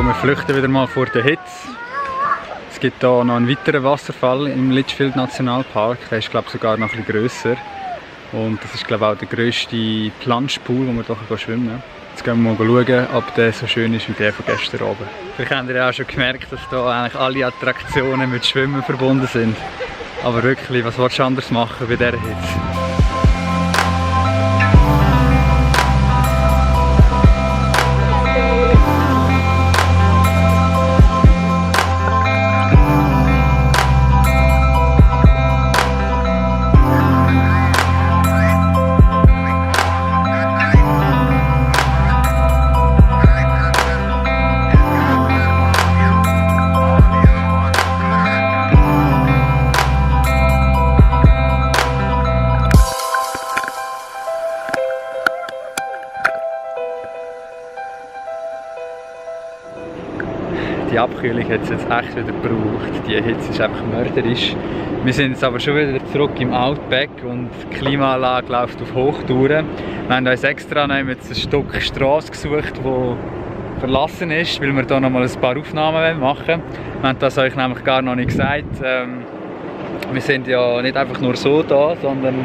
Wir flüchten wieder mal vor der Hitze. Es gibt hier noch einen weiteren Wasserfall im Litchfield Nationalpark. Der ist, glaube ich, sogar noch ein bisschen grösser. Und das ist, glaube ich, auch der grösste Planschpool, wo man hier schwimmen kann. Jetzt gehen wir mal schauen, ob der so schön ist wie der von gestern oben. Vielleicht habt ihr ja auch schon gemerkt, dass hier eigentlich alle Attraktionen mit Schwimmen verbunden sind. Aber wirklich, was willst du anders machen bei dieser Hitze? Die Abkühlung hat es jetzt echt wieder gebraucht. Die Hitze ist einfach mörderisch. Wir sind jetzt aber schon wieder zurück im Outback und die Klimaanlage läuft auf Hochtouren. Wir haben uns extra noch ein Stück Straße gesucht, das verlassen ist, weil wir hier noch mal ein paar Aufnahmen machen wollen. Wir haben das euch nämlich gar noch nicht gesagt. Wir sind ja nicht einfach nur so da, sondern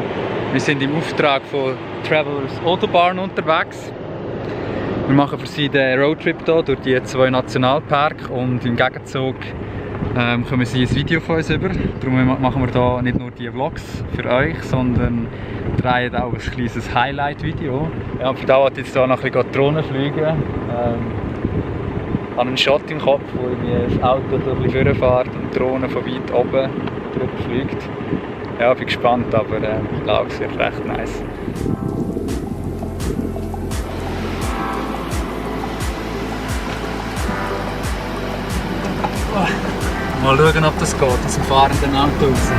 wir sind im Auftrag von Travelers Autobahn unterwegs. Wir machen für sie den Roadtrip hier durch die 2 Nationalparks und im Gegenzug kommen sie ein Video von uns über. Darum machen wir hier nicht nur die Vlogs für euch, sondern drehen auch ein kleines Highlight-Video. Ja, für da wollte ich jetzt hier noch ein bisschen Drohnen fliegen. Ich habe einen Shot im Kopf, wo das Auto ein bisschen vorfährt und die Drohne von weit oben drüber fliegt. Ja, ich bin gespannt, aber ich glaube, es wird recht nice. Mal schauen, ob das geht, aus dem fahrenden Auto raus.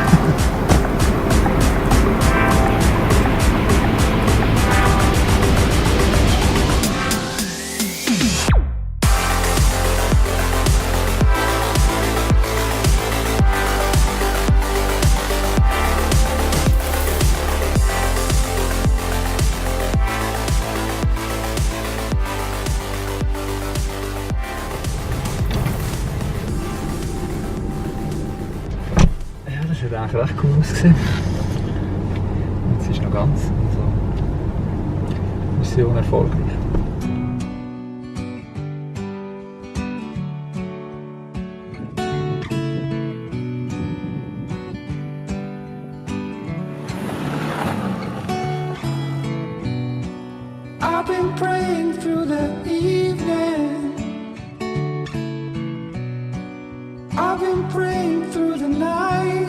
Das hat eigentlich recht cool ausgesehen. Jetzt ist noch ganz so. Mission erfolgreich. I've been praying through the evening. I've been praying through the night.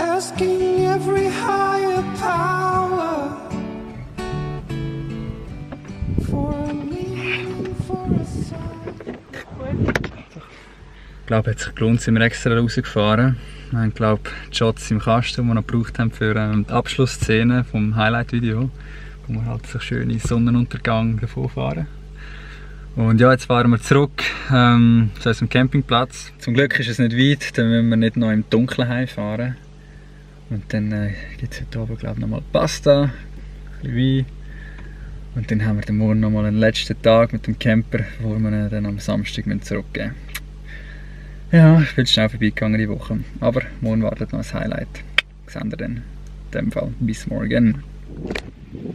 Asking every higher power for a meaning, for a sign. Ich glaube, es hat sich gelohnt, sind wir extra rausgefahren. Wir haben, glaube ich, die Shots im Kasten, die wir noch gebraucht haben für die Abschlussszene vom Highlight-Video, wo wir halt so schön in Sonnenuntergang davon fahren. Und ja, jetzt fahren wir zurück zu unserem Campingplatz. Zum Glück ist es nicht weit, dann müssen wir nicht noch im Dunkeln heimfahren. Und dann gibt es heute oben, glaube ich, nochmal Pasta, ein bisschen Wein. Und dann haben wir dann morgen nochmal einen letzten Tag mit dem Camper, bevor wir ihn dann am Samstag zurückgeben müssen. Ja, ich bin schnell vorbeigegangen die Woche. Aber morgen wartet noch ein Highlight. Das sehen wir dann. In dem Fall bis morgen.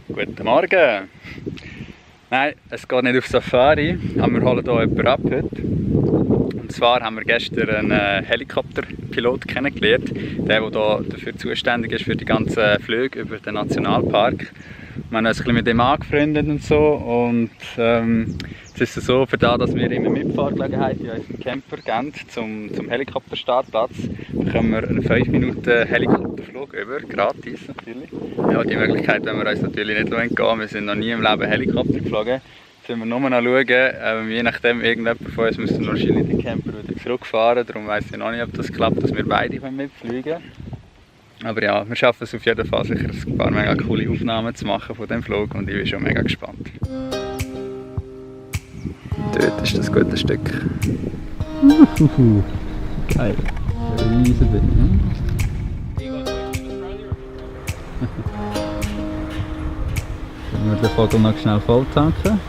Guten Morgen! Nein, es geht nicht auf Safari, aber wir holen hier jemanden ab heute. Und zwar haben wir gestern einen Helikopterpilot kennengelernt, der hier dafür zuständig ist für die ganzen Flüge über den Nationalpark. Wir haben uns ein bisschen mit ihm angefreundet und so. Und es ist so, für das, dass wir immer Mitfahrgelegenheit in unserem Camper geben zum Helikopterstartplatz, bekommen wir einen 5 Minuten Helikopterflug über, gratis natürlich. Ja, die Möglichkeit wollen wir uns natürlich nicht entgehen. Wir sind noch nie im Leben Helikopter geflogen. Jetzt müssen wir nur noch schauen, je nachdem, irgendjemand von uns müsste wahrscheinlich den Camper wieder zurückfahren. Darum weiss ich noch nicht, ob das klappt, dass wir beide mitfliegen können. Aber ja, wir schaffen es auf jeden Fall sicher, ein paar mega coole Aufnahmen zu machen von diesem Flug und ich bin schon mega gespannt. Dort ist das gute Stück. Geil. Ein riesen Ding. Können wir den Vogel noch schnell voll tanken.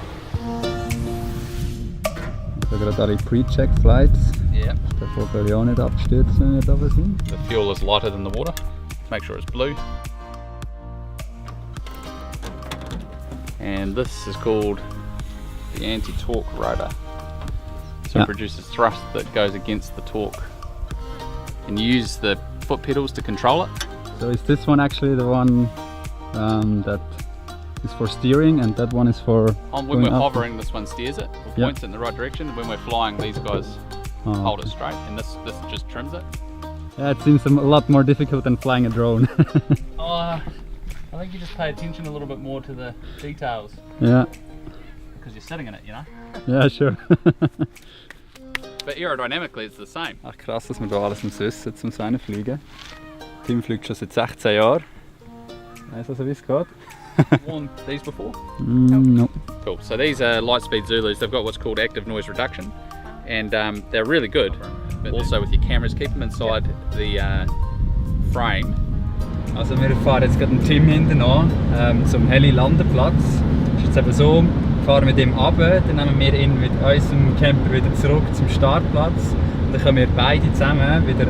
Ich habe gerade alle Pre-Check Flights. Yeah. Der Vogel ja auch nicht abstürzt, wenn wir da sind. The fuel is lighter than the water. Make sure it's blue. And this is called the anti-torque rotor. So Yeah. it produces thrust that goes against the torque. And you use the foot pedals to control it. So is this one actually the one that is for steering and that one is for When going we're up? hovering, this one steers it, or Yeah. points it in the right direction. When we're flying, these guys Oh, hold okay. it straight, and this just trims it. Yeah, it seems a lot more difficult than flying a drone. I think you just pay attention a little bit more to the details Yeah, because you're sitting in it, you know. ja, sure. But aerodynamically, it's the same. Ach krass, dass wir da alles wissen zum seinen Fliegen. Tim fliegt schon seit 16 Jahren. Weißt du also, wie es geht? Worn these before? No. Cool. So these are Lightspeed Zulus. They've got what's called active noise reduction, and they're really good. Also with your cameras, keep them inside the frame. Also wir fahren jetzt gerade einen Tim hinten an zum Heli-Landeplatz. Es ist jetzt eben so, wir fahren mit ihm runter, dann nehmen wir ihn mit unserem Camper wieder zurück zum Startplatz. Und dann können wir beide zusammen wieder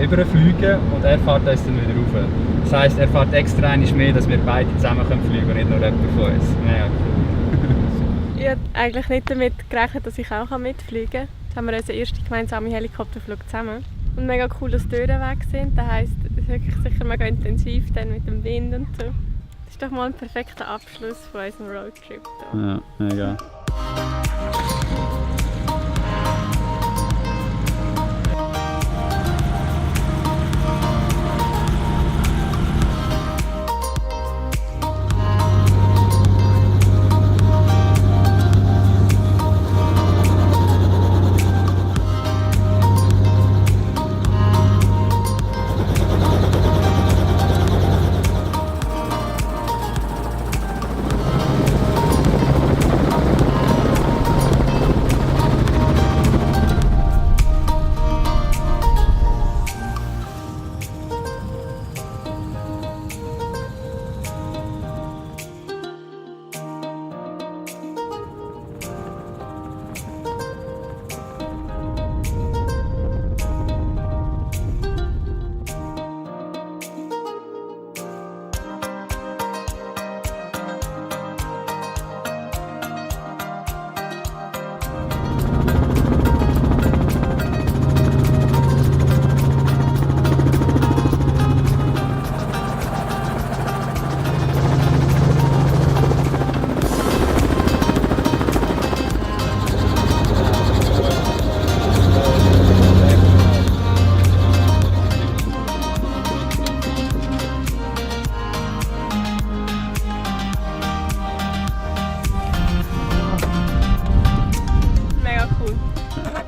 überfliegen und er fährt uns dann wieder rauf. Das heisst, er fährt extra einmal mehr, dass wir beide zusammen fliegen können und nicht nur jemand von uns. Mega cool. Ich habe eigentlich nicht damit gerechnet, dass ich auch mitfliegen kann. Jetzt haben wir unseren ersten gemeinsamen Helikopterflug zusammen. Und mega cool, dass die Türen weg sind. Das heisst, es ist wirklich sicher mega intensiv dann mit dem Wind und so. Das ist doch mal ein perfekter Abschluss von unserem Roadtrip hier. Ja, mega.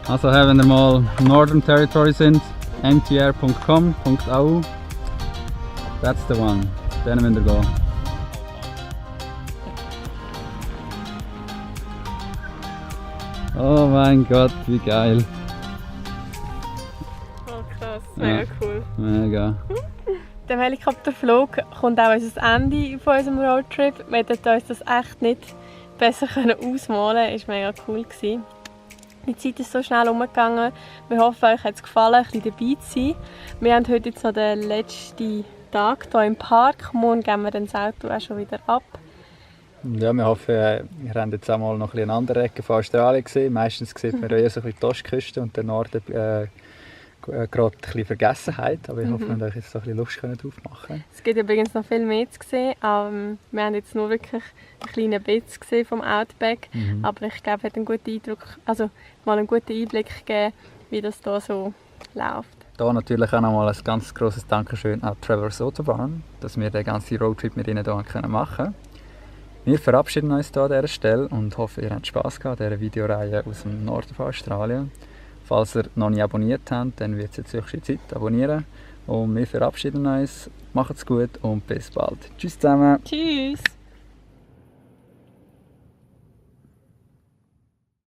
Also wenn ihr mal Northern Territory sind, mtr.com.au, that's the one. Den müsst ihr gehen. Oh mein Gott, wie geil. Oh krass, mega Ja. cool. Mega. Dem Helikopterflug kommt auch unser Ende von unserem Roadtrip. Wir hätten uns das echt nicht besser ausmalen können. Es war mega cool. Die Zeit ist so schnell umgegangen. Wir hoffen, euch hat es gefallen, ein bisschen dabei zu sein. Wir haben heute jetzt noch den letzten Tag hier im Park. Morgen geben wir dann das Auto auch schon wieder ab. Ja, wir hoffen, wir haben jetzt auch mal noch eine andere Ecke von Australien gesehen. Meistens sieht man eher so ein bisschen die Ostküste und den Norden gerade ein bisschen Vergessenheit. Aber ich hoffe, wir haben euch jetzt so ein bisschen Lust drauf machen. Es gibt übrigens noch viel mehr zu sehen. Wir haben jetzt nur wirklich einen kleinen Bit gesehen vom Outback. Aber ich glaube, es hat einen guten Eindruck, also mal einen guten Einblick gegeben, wie das hier so läuft. Hier natürlich auch nochmal ein ganz grosses Dankeschön an Travelers Autobahn, dass wir den ganzen Roadtrip mit ihnen hier machen können. Wir verabschieden uns hier an dieser Stelle und hoffen, ihr habt Spass gehabt an dieser Videoreihe aus dem Norden von Australien. Falls ihr noch nicht abonniert habt, dann wird es jetzt höchste Zeit, abonnieren. Und wir verabschieden uns. Macht's gut und bis bald. Tschüss zusammen. Tschüss!